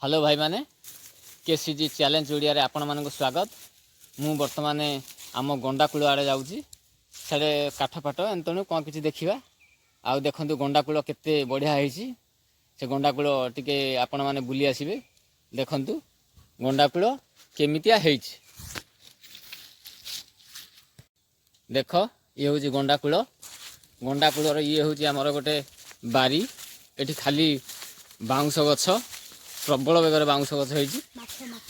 Hello ଭାଇମାନେ, KCG challenge ଓଡ଼ିଆରେ ଆପଣମାନଙ୍କୁ ସ୍ୱାଗତ। ମୁଁ ବର୍ତ୍ତମାନ ଆମ ଗଣ୍ଡାକୂଳ ଆଡ଼େ ଯାଉଛି। ସିଆଡ଼େ କାଠ ଫାଟ ଏଣୁ ତେଣୁ କ'ଣ କିଛି ଦେଖିବା। ଆଉ ଦେଖନ୍ତୁ, ଗଣ୍ଡାକୂଳ କେତେ ବଢ଼ିଆ ହେଇଛି। ସେ ଗଣ୍ଡାକୂଳ ଟିକେ ଆପଣମାନେ ବୁଲି ଆସିବେ। ଦେଖନ୍ତୁ ଗଣ୍ଡାକୂଳ କେମିତିଆ ହେଇଛି। ଦେଖ, ଇଏ ହେଉଛି ଗଣ୍ଡାକୂଳ। ଗଣ୍ଡାକୂଳର ଇଏ ହେଉଛି ଆମର ଗୋଟେ ବାରି। ଏଠି ଖାଲି ବାଉଁଶ ଗଛ, ପ୍ରବଳ ବେଗରେ ବାଉଁଶ ଗଛ ହେଇଛି।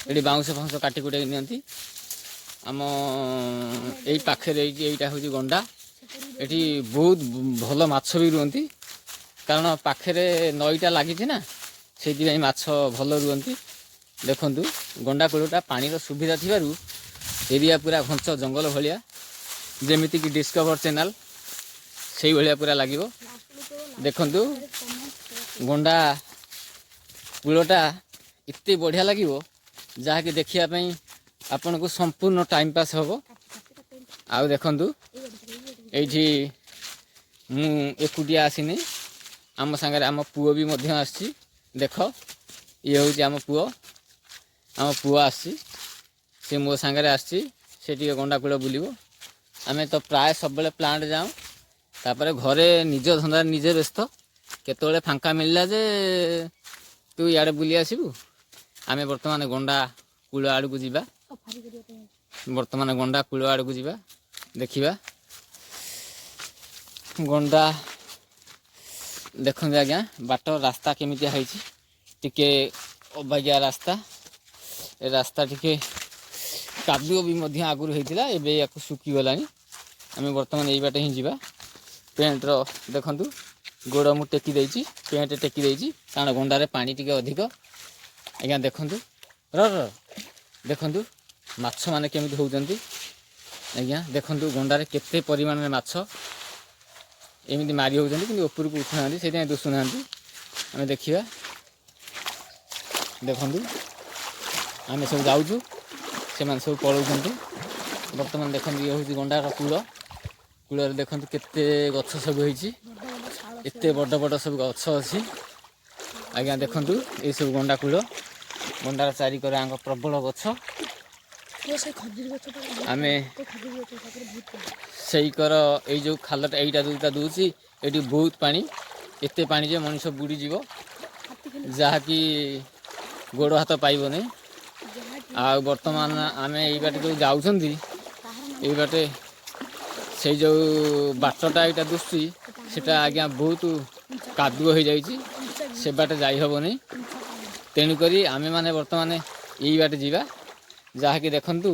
ଏଠି ବାଉଁଶ ଫାଉଁଶ କାଟି କୁଟାକି ନିଅନ୍ତି। ଆମ ଏଇ ପାଖରେ ହେଇଛି। ଏଇଟା ହେଉଛି ଗଣ୍ଡା। ଏଠି ବହୁତ ଭଲ ମାଛ ବି ରୁହନ୍ତି, କାରଣ ପାଖରେ ନଈଟା ଲାଗିଛି ନା, ସେଇଥିପାଇଁ ମାଛ ଭଲ ରୁହନ୍ତି। ଦେଖନ୍ତୁ, ଗଣ୍ଡା କୂଳଟା ପାଣିର ସୁବିଧା ଥିବାରୁ ଏରିଆ ପୁରା ଘଞ୍ଚ ଜଙ୍ଗଲ ଭଳିଆ, ଯେମିତିକି ଡିସ୍କଭର ଚ୍ୟାନେଲ୍ ସେଇଭଳିଆ ପୁରା ଲାଗିବ। ଦେଖନ୍ତୁ, ଗଣ୍ଡା କୂଳଟା ଏତେ ବଢ଼ିଆ ଲାଗିବ, ଯାହାକି ଦେଖିବା ପାଇଁ ଆପଣଙ୍କୁ ସମ୍ପୂର୍ଣ୍ଣ ଟାଇମ୍ ପାସ୍ ହେବ। ଆଉ ଦେଖନ୍ତୁ, ଏଇଠି ମୁଁ ଏକୁଟିଆ ଆସିନି, ଆମ ସାଙ୍ଗରେ ଆମ ପୁଅ ବି ମଧ୍ୟ ଆସିଛି। ଦେଖ, ଇଏ ହେଉଛି ଆମ ପୁଅ। ଆମ ପୁଅ ଆସିଛି, ସେ ମୋ ସାଙ୍ଗରେ ଆସିଛି। ସେ ଟିକେ ଗଣ୍ଡାକୂଳ ବୁଲିବ। ଆମେ ତ ପ୍ରାୟ ସବୁବେଳେ ପ୍ଲାଣ୍ଟ ଯାଉଁ, ତାପରେ ଘରେ ନିଜ ଧନ୍ଦାରେ ନିଜେ ବ୍ୟସ୍ତ। କେତେବେଳେ ଫାଙ୍କା ମିଳିଲା ଯେ ତୁ ଇଆଡ଼େ ବୁଲି ଆସିବୁ? ଆମେ ବର୍ତ୍ତମାନ ଗଣ୍ଡା କୂଳ ଆଡ଼କୁ ଯିବା। ବର୍ତ୍ତମାନ ଗଣ୍ଡା କୂଳ ଆଡ଼କୁ ଯିବା, ଦେଖିବା ଗଣ୍ଡା। ଦେଖନ୍ତୁ ଆଜ୍ଞା, ବାଟ ରାସ୍ତା କେମିତିଆ ହେଇଛି। ଟିକେ ଅବାଗିଆ ରାସ୍ତା। ଏ ରାସ୍ତା ଟିକେ କାଦୁଅ ବି ମଧ୍ୟ ଆଗରୁ ହେଇଥିଲା, ଏବେ ୟାକୁ ଶୁଖିଗଲାଣି। ଆମେ ବର୍ତ୍ତମାନ ଏଇ ବାଟେ ହିଁ ଯିବା। ପ୍ୟାଣ୍ଟର ଦେଖନ୍ତୁ, ଗୋଡ଼ ମୁଁ ଟେକି ଦେଇଛି, ପ୍ୟାଣ୍ଟ ଟେକି ଦେଇଛି, କାରଣ ଗଣ୍ଡାରେ ପାଣି ଟିକେ ଅଧିକ। ଆଜ୍ଞା ଦେଖନ୍ତୁ, ର ର, ଦେଖନ୍ତୁ ମାଛମାନେ କେମିତି ହେଉଛନ୍ତି। ଆଜ୍ଞା ଦେଖନ୍ତୁ, ଗଣ୍ଡାରେ କେତେ ପରିମାଣରେ ମାଛ ଏମିତି ମାରି ହେଉଛନ୍ତି, କିନ୍ତୁ ଉପରକୁ ଉଠୁନାହାନ୍ତି, ସେଇଥିପାଇଁ ଦୁଶୁନାହାନ୍ତି। ଆମେ ଦେଖିବା। ଦେଖନ୍ତୁ, ଆମେ ସବୁ ଯାଉଛୁ, ସେମାନେ ସବୁ ପଳାଉଛନ୍ତି। ବର୍ତ୍ତମାନ ଦେଖନ୍ତୁ, ଇଏ ହେଉଛି ଗଣ୍ଡାର କୂଳ। କୂଳରେ ଦେଖନ୍ତୁ କେତେ ଗଛ ସବୁ ହେଇଛି, ଏତେ ବଡ଼ ବଡ଼ ସବୁ ଗଛ ଅଛି। ଆଜ୍ଞା ଦେଖନ୍ତୁ, ଏସବୁ ଗଣ୍ଡା କୂଳ। ଗଣ୍ଡାର ଚାରିକର ଆଙ୍କ ପ୍ରବଳ ଗଛ। ଆମେ ସେଇ କର ଏଇ ଯେଉଁ ଖାଲଟା, ଏଇଟା ଯେଉଁଟା ଦେଉଛି, ଏଇଠି ବହୁତ ପାଣି। ଏତେ ପାଣି ଯେ ମଣିଷ ବୁଡ଼ିଯିବ, ଯାହାକି ଗୋଡ଼ ହାତ ପାଇବନି। ଆଉ ବର୍ତ୍ତମାନ ଆମେ ଏଇ ବାଟେ ଯେଉଁ ଯାଉଛନ୍ତି, ଏଇ ବାଟେ ସେଇ ଯେଉଁ ବାଟଟା ଏଇଟା ଦୁଶୁଛି, ସେଟା ଆଜ୍ଞା ବହୁତ କାଦୁଅ ହେଇଯାଇଛି, ସେ ବାଟେ ଯାଇ ହେବନି। ତେଣୁକରି ଆମେମାନେ ବର୍ତ୍ତମାନ ଏଇ ବାଟେ ଯିବା। ଯାହାକି ଦେଖନ୍ତୁ,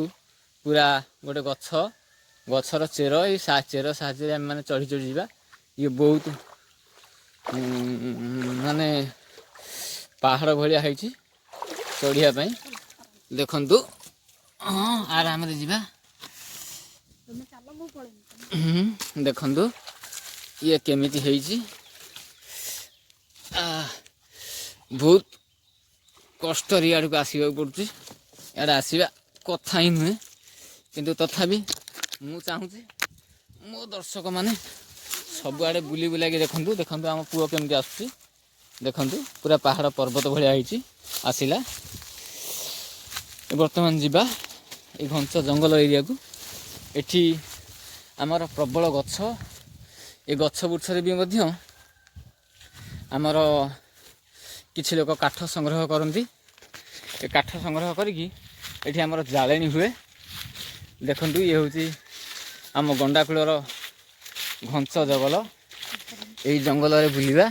ପୁରା ଗୋଟେ ଗଛ, ଗଛର ଚେର, ଏଇ ଚେର ସାହାଯ୍ୟରେ ଆମେମାନେ ଚଢ଼ି ଚଢ଼ି ଯିବା। ଇଏ ବହୁତ ମାନେ ପାହାଡ଼ ଭଳିଆ ହେଇଛି ଚଢ଼ିବା ପାଇଁ। ଦେଖନ୍ତୁ, ହଁ, ଆରାମରେ ଯିବା। ଦେଖନ୍ତୁ ଇଏ କେମିତି ହେଇଛି। ବହୁତ କଷ୍ଟରେ ଇଆଡ଼କୁ ଆସିବାକୁ ପଡ଼ୁଛି। ଇଆଡ଼େ ଆସିବା କଥା ହିଁ ନୁହେଁ, କିନ୍ତୁ ତଥାପି ମୁଁ ଚାହୁଁଛି ମୋ ଦର୍ଶକମାନେ ସବୁଆଡ଼େ ବୁଲି ବୁଲାକି ଦେଖନ୍ତୁ। ଦେଖନ୍ତୁ, ଆମ ପୁଅ କେମିତି ଆସୁଛି। ଦେଖନ୍ତୁ, ପୁରା ପାହାଡ଼ ପର୍ବତ ଭଳିଆ ହେଇଛି, ଆସିଲା। ବର୍ତ୍ତମାନ ଯିବା ଏଇ ଘଞ୍ଚ ଜଙ୍ଗଲ ଏରିଆକୁ। ଏଠି ଆମର ପ୍ରବଳ ଗଛ। ଏ ଗଛ ବୁଛରେ ବି ମଧ୍ୟ ଆମର କିଛି ଲୋକ କାଠ ସଂଗ୍ରହ କରନ୍ତି। ଏ କାଠ ସଂଗ୍ରହ କରିକି ଏଠି ଆମର ଜାଳେଣୀ ହୁଏ। ଦେଖନ୍ତୁ, ଇଏ ହେଉଛି ଆମ ଗଣ୍ଡାକୂଳର ଘଞ୍ଚ ଜଙ୍ଗଲ। ଏଇ ଜଙ୍ଗଲରେ ବୁଲିବା।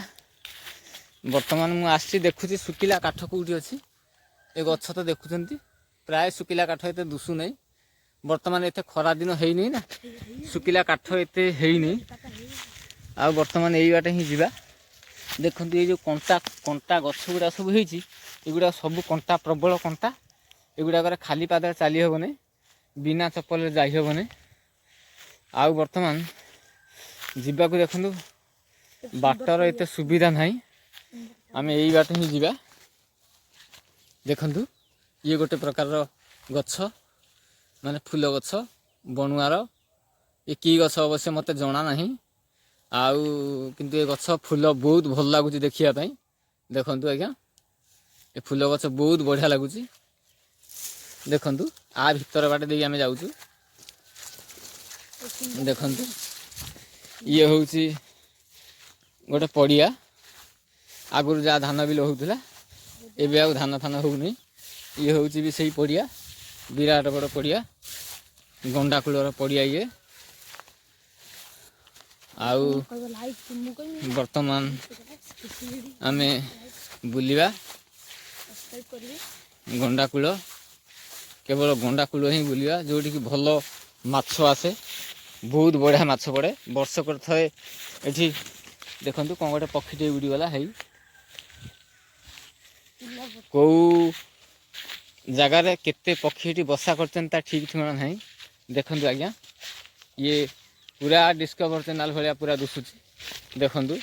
ବର୍ତ୍ତମାନ ମୁଁ ଆସିଛି, ଦେଖୁଛି ଶୁଖିଲା କାଠ କେଉଁଠି ଅଛି। ଏ ଗଛ ତ ଦେଖୁଛନ୍ତି, ପ୍ରାୟ ଶୁଖିଲା କାଠ ଏତେ ଦୁଶୁ ନାହିଁ। ବର୍ତ୍ତମାନ ଏତେ ଖରା ଦିନ ହେଇନି ନା, ଶୁଖିଲା କାଠ ଏତେ ହେଇନି। ଆଉ ବର୍ତ୍ତମାନ ଏଇ ବାଟେ ହିଁ ଯିବା। ଦେଖନ୍ତୁ, ଏଇ ଯେଉଁ କଣ୍ଟା କଣ୍ଟା ଗଛ ଗୁଡ଼ା ସବୁ ହେଇଛି, ଏଗୁଡ଼ା ସବୁ କଣ୍ଟା, ପ୍ରବଳ କଣ୍ଟା। ଏଗୁଡ଼ାକରେ ଖାଲି ପାଦରେ ଚାଲି ହେବନି, ବିନା ଚପଲରେ ଯାଇ ହେବନି। ଆଉ ବର୍ତ୍ତମାନ ଯିବାକୁ ଦେଖନ୍ତୁ, ବାଟର ଏତେ ସୁବିଧା ନାହିଁ। ଆମେ ଏଇ ବାଟେ ହିଁ ଯିବା। ଦେଖନ୍ତୁ, ଇଏ ଗୋଟେ ପ୍ରକାରର ଗଛ, ମାନେ ଫୁଲ ଗଛ, ବଣୁଆର। ଏ କି ଗଛ ଅବଶ୍ୟ ମୋତେ ଜଣା ନାହିଁ, ଆଉ କିନ୍ତୁ ଏ ଗଛ ଫୁଲ ବହୁତ ଭଲ ଲାଗୁଛି ଦେଖିବା ପାଇଁ। ଦେଖନ୍ତୁ ଆଜ୍ଞା। ଏ ଫୁଲ ଗଛ ବହୁତ ବଢ଼ିଆ ଲାଗୁଛି। ଦେଖନ୍ତୁ, ଆ ଭିତର ବାଟେ ଦେଇକି ଆମେ ଯାଉଛୁ। ଦେଖନ୍ତୁ, ଇଏ ହେଉଛି ଗୋଟେ ପଡ଼ିଆ। ଆଗରୁ ଯାହା ଧାନ ବିଲ ହେଉଥିଲା, ଏବେ ଆଉ ଧାନ ଫାନ ହେଉନି। ଇଏ ହେଉଛି ବି ସେଇ ପଡ଼ିଆ, ବିରାଟ ବଡ଼ ପଡ଼ିଆ, ଗଣ୍ଡାକୂଳର ପଡ଼ିଆ ଇଏ। ଆଉ କହିବ ଲାଇକ୍, ମୁଁ କହିବି। ବର୍ତ୍ତମାନ ଆମେ ବୁଲିବା। ସବସ୍କ୍ରାଇବ୍ କରିବେ। ଗଣ୍ଡାକୂଳ, କେବଳ ଗଣ୍ଡାକୂଳ ହିଁ ବୁଲିବା, ଯେଉଁଠିକି ଭଲ ମାଛ ଆସେ, ବହୁତ ବଢ଼ିଆ ମାଛ ପଡ଼େ ବର୍ଷକରେ ଥରେ ଏଠି। ଦେଖନ୍ତୁ, କ'ଣ ଗୋଟେ ପକ୍ଷୀଟେ ଉଡ଼ିଗଲା ହେଇ। କେଉଁ ଜାଗାରେ କେତେ ପକ୍ଷୀ ଏଠି ବସା କରିଛନ୍ତି ତା ଠିକ୍ ଠିକଣା ନାହିଁ। ଦେଖନ୍ତୁ ଆଜ୍ଞା, ଇଏ ପୁରା ଡିସ୍କଭର ଚ୍ୟାନେଲ୍ ଭଳିଆ ପୁରା ଦିଶୁଛି। ଦେଖନ୍ତୁ,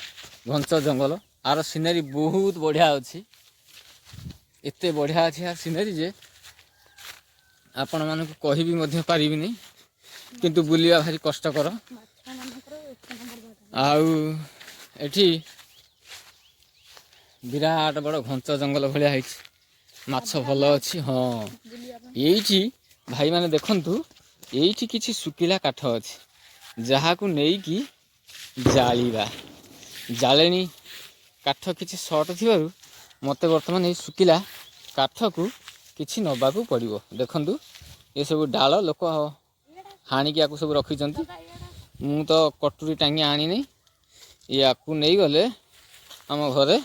ଘଞ୍ଚ ଜଙ୍ଗଲ, ଆର ସିନେରୀ ବହୁତ ବଢ଼ିଆ ଅଛି। ଏତେ ବଢ଼ିଆ ଅଛି ଆ ସିନେରୀ ଯେ ଆପଣମାନଙ୍କୁ କହିବି ମଧ୍ୟ ପାରିବିନି, କିନ୍ତୁ ବୁଲିବା ଭାରି କଷ୍ଟକର। ମାଛ ମାନଙ୍କର ଏକ ନମ୍ବର ଜାଗା। ଆଉ ଏଠି ବିରାଟ ବଡ଼ ଘଞ୍ଚ ଜଙ୍ଗଲ ଭଳିଆ ହେଇଛି, ମାଛ ଭଲ ଅଛି। ହଁ। ବୁଲିବା ପାଇଁ। ଏଇଠି ଭାଇମାନେ ଦେଖନ୍ତୁ, ଏଇଠି କିଛି ଶୁଖିଲା କାଠ ଅଛି, ଯାହାକୁ ନେଇକି ଜାଳିବା। ଜାଳେଣୀ କାଠ କିଛି ସର୍ଟ ଥିବାରୁ ମୋତେ ବର୍ତ୍ତମାନ ଏଇ ଶୁଖିଲା କାଠକୁ କିଛି ନେବାକୁ ପଡ଼ିବ। ଦେଖନ୍ତୁ, ଏସବୁ ଡାଳ ଲୋକ ହାଣିକି ୟାକୁ ସବୁ ରଖିଛନ୍ତି। ମୁଁ ତ କଟୁରୀ ଟାଙ୍ଗି ଆଣିନି। ୟାକୁ ନେଇଗଲେ ଆମ ଘରେ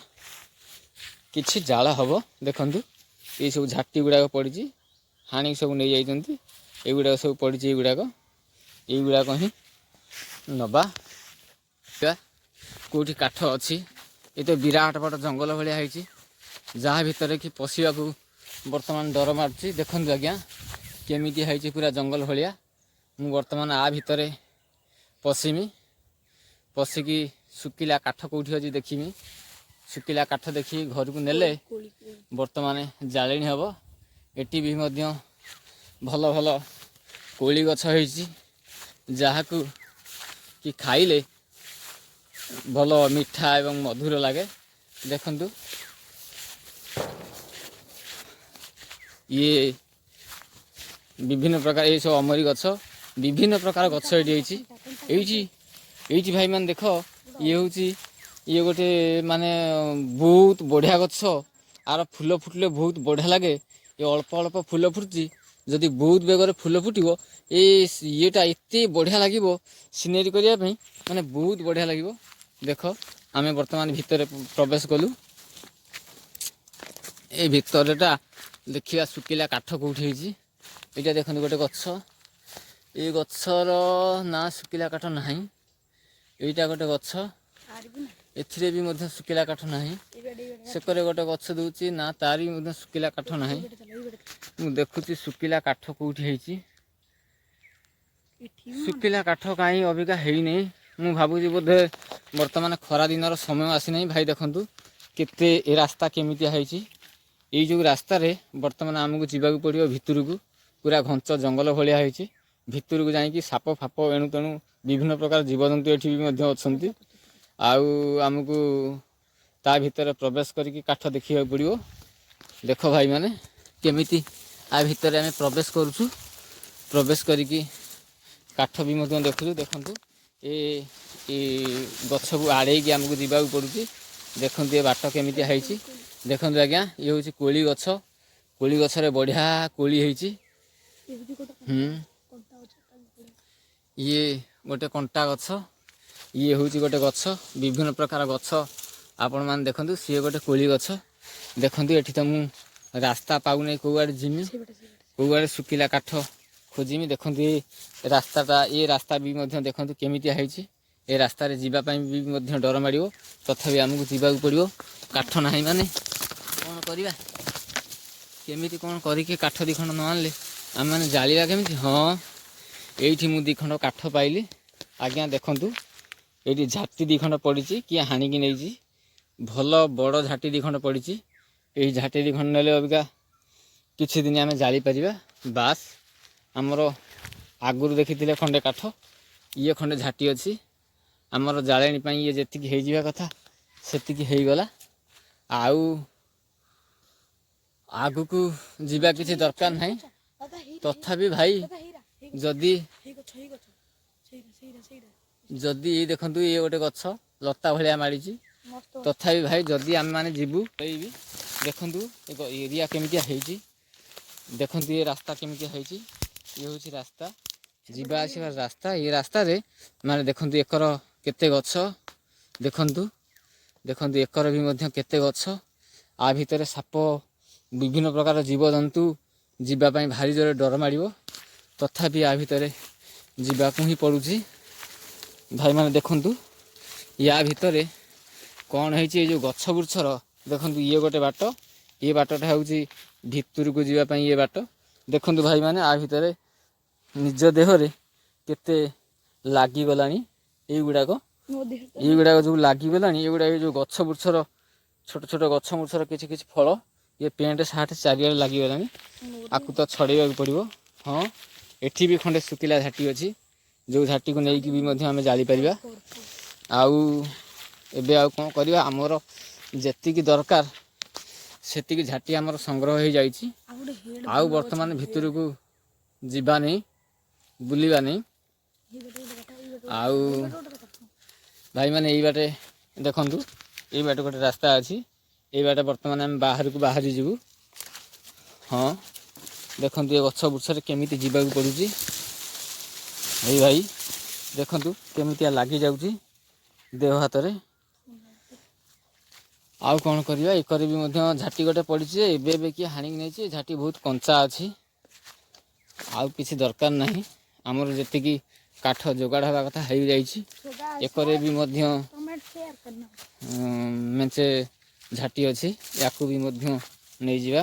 କିଛି ଜାଳ ହେବ। ଦେଖନ୍ତୁ, ଏଇସବୁ ଝାଟି ଗୁଡ଼ାକ ପଡ଼ିଛି, ହାଣିକି ସବୁ ନେଇଯାଇଛନ୍ତି। ଏଇଗୁଡ଼ାକ ସବୁ ପଡ଼ିଛି, ଏଇଗୁଡ଼ାକ ହିଁ ନେବା। କେଉଁଠି କାଠ ଅଛି? ଏ ତ ବିରାଟ ବଡ଼ ଜଙ୍ଗଲ ଭଳିଆ ହେଇଛି, ଯାହା ଭିତରେ କି ପଶିବାକୁ ବର୍ତ୍ତମାନ ଡର ମାରୁଛି। ଦେଖନ୍ତୁ ଆଜ୍ଞା, କେମିତି ହେଇଛି ପୁରା ଜଙ୍ଗଲ ଭଳିଆ। ମୁଁ ବର୍ତ୍ତମାନ ଆ ଭିତରେ ପଶିମି, ପଶିକି ଶୁଖିଲା କାଠ କେଉଁଠି ଅଛି ଦେଖିମି। ଶୁଖିଲା କାଠ ଦେଖିକି ଘରକୁ ନେଲେ କୋଳି କୋଳି। ବର୍ତ୍ତମାନ ଜାଳେଣୀ ହେବ। ଏଠି ବି ମଧ୍ୟ ଭଲ ଭଲ କୋଳି ଗଛ ହେଇଛି, ଯାହାକୁ କି ଖାଇଲେ ଭଲ ମିଠା ଏବଂ ମଧୁର ଲାଗେ। ଦେଖନ୍ତୁ, ଇଏ ବିଭିନ୍ନ ପ୍ରକାର ଏସବୁ ଅମରି ଗଛ, ବିଭିନ୍ନ ପ୍ରକାର ଗଛ ଏଇଠି ହେଇଛି। ଏଇଠି ଭାଇମାନେ ଦେଖ, ଇଏ ହେଉଛି ଇଏ ଗୋଟେ ମାନେ ବହୁତ ବଢ଼ିଆ ଗଛ। ଆର ଫୁଲ ଫୁଟିଲେ ବହୁତ ବଢ଼ିଆ ଲାଗେ। ଏ ଅଳ୍ପ ଅଳ୍ପ ଫୁଲ ଫୁଟୁଛି, ଯଦି ବହୁତ ବେଗରେ ଫୁଲ ଫୁଟିବ ଏ ଇଏଟା ଏତେ ବଢ଼ିଆ ଲାଗିବ ସିନେରୀ କରିବା ପାଇଁ, ମାନେ ବହୁତ ବଢ଼ିଆ ଲାଗିବ। ଦେଖ, ଆମେ ବର୍ତ୍ତମାନ ଭିତରେ ପ୍ରବେଶ କଲୁ। ଏ ଭିତରଟା ଦେଖିବା, ଶୁଖିଲା କାଠ କେଉଁଠି ହେଇଛି। ଏଇଟା ଦେଖନ୍ତୁ ଗୋଟେ ଗଛ, ଏ ଗଛର ନାଁ ଶୁଖିଲା କାଠ ନାହିଁ। ଏଇଟା ଗୋଟେ ଗଛ। ଆର ବି ନା। ଏଥିରେ ବି ମଧ୍ୟ ଶୁଖିଲା କାଠ ନାହିଁ। ଏଇବାଟେ, ଏଇବାଟେ। ସେକରେ ଗୋଟେ ଗଛ ଦେଉଛି ନା, ତାର ବି ମଧ୍ୟ ଶୁଖିଲା କାଠ ନାହିଁ। ଏଇବାଟେ ଚାଲ, ଏଇବାଟେ। ମୁଁ ଦେଖୁଛି ଶୁଖିଲା କାଠ କେଉଁଠି ହେଇଛି। ଏଠି। ଶୁଖିଲା କାଠ କାହିଁ ଅବିକା ହେଇନି। ମୁଁ ଭାବୁଛି ବୋଧେ ବର୍ତ୍ତମାନ ଖରା ଦିନର ସମୟ ଆସିନାହିଁ। ଭାଇ ଦେଖନ୍ତୁ, କେତେ ଏ ରାସ୍ତା କେମିତିଆ ହେଇଛି। ଏଇ ଯେଉଁ ରାସ୍ତାରେ ବର୍ତ୍ତମାନ ଆମକୁ ଯିବାକୁ ପଡ଼ିବ ଭିତରକୁ, ପୁରା ଘଞ୍ଚ ଜଙ୍ଗଲ ଭଳିଆ ହେଇଛି। ଭିତରକୁ ଯାଇକି ସାପ ଫାପ ଏଣୁ ତେଣୁ ବିଭିନ୍ନ ପ୍ରକାର ଜୀବଜନ୍ତୁ ଏଠି ବି ମଧ୍ୟ ଅଛନ୍ତି। ଆଉ ଆମକୁ ତା ଭିତରେ ପ୍ରବେଶ କରିକି କାଠ ଦେଖିବାକୁ ପଡ଼ିବ। ଦେଖ ଭାଇମାନେ, କେମିତି ଆ ଭିତରେ ଆମେ ପ୍ରବେଶ କରୁଛୁ, ପ୍ରବେଶ କରିକି କାଠ ବି ମଧ୍ୟ ଦେଖୁଛୁ। ଦେଖନ୍ତୁ, ଏ ଗଛକୁ ଆଡ଼େଇକି ଆମକୁ ଯିବାକୁ ପଡ଼ୁଛି। ଦେଖନ୍ତୁ, ଏ ବାଟ କେମିତି ହେଇଛି। ଦେଖନ୍ତୁ ଆଜ୍ଞା, ଇଏ ହେଉଛି କୋଳି ଗଛ। କୋଳି ଗଛରେ ବଢ଼ିଆ କୋଳି ହେଇଛି। ଏ ହେଉଛି ଗୋଟେ କଣ୍ଟା ଗଛ ତା ଉପରେ। ଇଏ ଗୋଟେ କଣ୍ଟା ଗଛ, ଇଏ ହେଉଛି ଗୋଟେ ଗଛ। ବିଭିନ୍ନ ପ୍ରକାର ଗଛ ଆପଣମାନେ ଦେଖନ୍ତୁ। ସିଏ ଗୋଟେ କୋଳି ଗଛ। ଦେଖନ୍ତୁ, ଏଠି ତ ମୁଁ ରାସ୍ତା ପାଉନାହିଁ, କେଉଁଆଡ଼େ ଯିମି? ସେଇବାଟେ, ସେଇବାଟେ। କେଉଁଆଡ଼େ ଶୁଖିଲା କାଠ ଖୋଜିମି? ଦେଖନ୍ତୁ, ଏ ରାସ୍ତାଟା, ଏ ରାସ୍ତା ବି ମଧ୍ୟ ଦେଖନ୍ତୁ କେମିତିଆ ହେଇଛି। ଏ ରାସ୍ତାରେ ଯିବା ପାଇଁ ବି ମଧ୍ୟ ଡର ମାଡ଼ିବ, ତଥାପି ଆମକୁ ଯିବାକୁ ପଡ଼ିବ। କାଠ ନାହିଁ ମାନେ କ'ଣ କରିବା? କେମିତି କ'ଣ କରିକି କାଠ ଦୁଇ ଖଣ୍ଡ ନ ଆଣିଲେ ଆମେମାନେ ଜାଳିବା କେମିତି? ହଁ, ଏଇଠି ମୁଁ ଦୁଇ ଖଣ୍ଡ କାଠ ପାଇଲି ଆଜ୍ଞା। ଦେଖନ୍ତୁ, ଏଇଠି ଝାଟି ଦୁଇ ଖଣ୍ଡ ପଡ଼ିଛି, କିଏ ହାଣିକି ନେଇଛି। ଭଲ ବଡ଼ ଝାଟି ଦୁଇ ଖଣ୍ଡ ପଡ଼ିଛି। ଏଇ ଝାଟି ଦୁଇ ଖଣ୍ଡ ନେଲେ ଅବିକା କିଛି ଦିନ ଆମେ ଜାଳିପାରିବା। ବାସ୍, ଆମର ଆଗରୁ ଦେଖିଥିଲେ ଖଣ୍ଡେ କାଠ, ଇଏ ଖଣ୍ଡେ ଝାଟି ଅଛି। ଆମର ଜାଳେଣୀ ପାଇଁ ଇଏ ଯେତିକି ହେଇଯିବା କଥା ସେତିକି ହେଇଗଲା। ଆଉ ଆଗକୁ ଯିବା କିଛି ଦରକାର ନାହିଁ। ଦାଦା, ହେଇ। ତଥାପି ଭାଇ, ଦାଦା, ହେଇରା ହେଇ। ଯଦି ହେଇ ଗଛ, ହେଇ ଗଛ, ସେଇଟା, ସେଇଟା, ସେଇଟା। ଯଦି ଏଇ ଦେଖନ୍ତୁ, ଇଏ ଗୋଟେ ଗଛ ଲତା ଭଳିଆ ମାଡ଼ିଛି। ମସ୍ତ। ତଥାପି ଭାଇ, ଯଦି ଆମେମାନେ ଯିବୁ ବି, ଦେଖନ୍ତୁ ଏକ ଏରିଆ କେମିତିଆ ହେଇଛି। ଦେଖନ୍ତୁ, ଏ ରାସ୍ତା କେମିତିଆ ହେଇଛି। ଇଏ ହେଉଛି ରାସ୍ତା, ଯିବା ଆସିବା ରାସ୍ତା। ଏ ରାସ୍ତାରେ ମାନେ ଦେଖନ୍ତୁ, ଏକର କେତେ ଗଛ ଦେଖନ୍ତୁ। ଦେଖନ୍ତୁ, ଏକର ବି ମଧ୍ୟ କେତେ ଗଛ। ଆ ଭିତରେ ସାପ, ବିଭିନ୍ନ ପ୍ରକାର ଜୀବଜନ୍ତୁ, ଯିବା ପାଇଁ ଭାରି ଜୋରେ ଡର ମାଡ଼ିବ। ତଥାପି ଆ ଭିତରେ ଯିବାକୁ ହିଁ ପଡ଼ୁଛି। ଭାଇମାନେ, ଦେଖନ୍ତୁ ୟା ଭିତରେ କ'ଣ ହେଇଛି। ଏଇ ଯେଉଁ ଗଛ ବୃଛର ଦେଖନ୍ତୁ, ଇଏ ଗୋଟେ ବାଟ। ଇଏ ବାଟଟା ହେଉଛି ଭିତରକୁ ଯିବା ପାଇଁ ଇଏ ବାଟ। ଦେଖନ୍ତୁ ଭାଇମାନେ, ଆ ଭିତରେ ନିଜ ଦେହରେ କେତେ ଲାଗିଗଲାଣି ଏଇଗୁଡ଼ାକ। ମୋ ଦେହ। ଏଇଗୁଡ଼ାକ ଯେଉଁ ଲାଗିଗଲାଣି ଏଇଗୁଡ଼ାକ, ଏଇ ଯେଉଁ ଗଛ ବୃଛର, ଛୋଟ ଛୋଟ ଗଛ ବୃଛର କିଛି କିଛି ଫଳ, ଇଏ ପ୍ୟାଣ୍ଟ ସାର୍ଟ ଚାରିଆଡ଼େ ଲାଗିଗଲାଣି। ଆକୁ ତ ଛଡ଼େଇବାକୁ ପଡ଼ିବ। ହଁ, ଏଠି ବି ଖଣ୍ଡେ ଶୁଖିଲା ଝାଟି ଅଛି, ଯେଉଁ ଝାଟିକୁ ନେଇକି ବି ମଧ୍ୟ ଆମେ ଜାଳିପାରିବା। ଆଉ ଏବେ ଆଉ କ'ଣ କରିବା? ଆମର ଯେତିକି ଦରକାର ସେତିକି ଝାଟି ଆମର ସଂଗ୍ରହ ହେଇଯାଇଛି। ଆଉ ଗୋଟେ ହେଡ୍। ଆଉ ବର୍ତ୍ତମାନ ଭିତରକୁ ଯିବା ନେଇ, ବୁଲିବା ନେଇ। ଏଇ ଗୋଟେ, ଗୋଟେ କଥା, ଏଇ ଗୋଟେ। ଆଉ ଗୋଟେ କଥା। ଭାଇମାନେ, ଏଇ ବାଟେ ଦେଖନ୍ତୁ, ଏଇ ବାଟେ ଗୋଟେ ରାସ୍ତା ଅଛି। ଏଇ ବାଟେ ବର୍ତ୍ତମାନ ଆମେ ବାହାରକୁ ବାହାରି ଯିବୁ। ହଁ, ଦେଖନ୍ତୁ, ଏ ଗଛ ବୃଛରେ କେମିତି ଯିବାକୁ ପଡ଼ୁଛି। ଏଇ ଭାଇ ଦେଖନ୍ତୁ, କେମିତିଆ ଲାଗିଯାଉଛି ଦେହ ହାତରେ। ଆଉ କ'ଣ କରିବା? ଏକରେ ବି ମଧ୍ୟ ଝାଟି ଗୋଟେ ପଡ଼ିଛି ଯେ ଏବେ ଏବେ କିଏ ହାଣିକି ନେଇଛି। ଏ ଝାଟି ବହୁତ କଞ୍ଚା ଅଛି। ଆଉ କିଛି ଦରକାର ନାହିଁ। ଆମର ଯେତିକି କାଠ ଯୋଗାଡ଼ ହେବା କଥା ହେଇଯାଇଛି। ଏକରେ ବି ମଧ୍ୟ କମେଣ୍ଟ, ସେୟାର करना। ମେଞ୍ଚେ ଝାଟି ଅଛି, ୟାକୁ ବି ମଧ୍ୟ ନେଇଯିବା।